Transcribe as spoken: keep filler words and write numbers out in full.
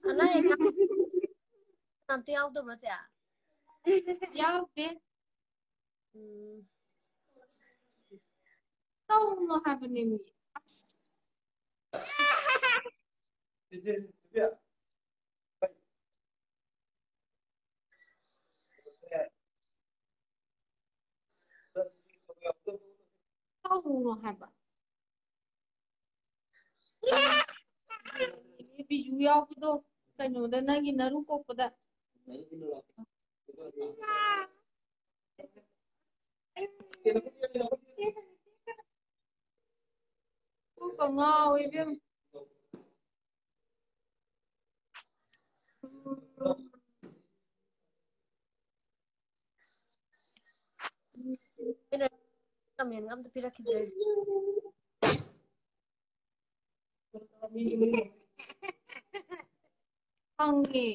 ꯑꯅꯥ ꯑꯌꯦꯛ ꯌꯥꯝ-, ꯀꯅꯥꯝꯇ ꯌꯥꯎꯗꯕ꯭ꯔꯣ, ꯆꯦ? ꯌꯥꯎꯗꯦ꯫ ꯎꯝ꯫ ꯇꯧꯅꯣ ꯍꯥꯏꯕꯅꯦꯃꯤ꯫ ꯑꯁ꯫ ꯇꯧꯅꯣ ꯍꯥꯏꯕ꯫ ꯕꯤꯖꯨ ꯌꯥꯎꯕꯗꯣ ꯀꯩꯅꯣꯗ, ꯅꯪꯒꯤ ꯅꯔꯨ ꯀꯣꯛꯄꯗ꯫ ꯀꯣꯛꯀ ꯉꯥꯎꯋꯦ ꯏꯕꯦꯝꯃ꯫ ꯀꯃꯦꯟꯒ ꯑꯝꯇ ꯄꯤꯔꯛꯈꯤꯗ꯭ꯔꯦ꯫ ꯈꯪꯉꯦ꯫